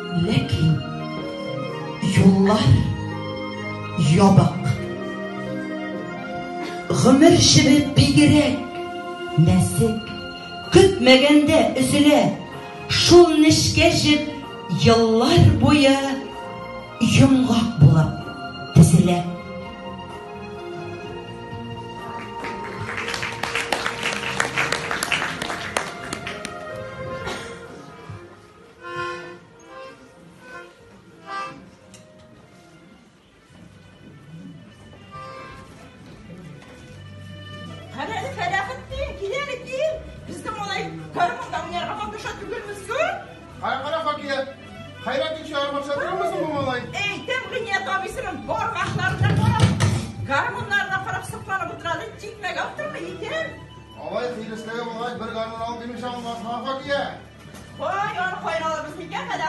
Ләкин юллар ябык. Гомер җебе бигрәк нәзек, көтмәгәндә өзелә. Шул нечкә җеп еллар буе йомгак булып тезелә. Кара әле, Фәләхетдин, кил әле, кил. Безнең малай гармунда уйнарга маташа түгелме соң? Кая кара, Факия. Хәйрәт итүче гармунчы түгелме бу малай? Әйтәм, Гыйният абыйсының бармакларына карап, гармуннарына карап сокланып утыра да, тикмәгә утырмый икән. Алай хиреслеге булгач, бер гармун алып бирмичә булмас, Факия. Ой, аны кайралыбыз микән, Фәләх?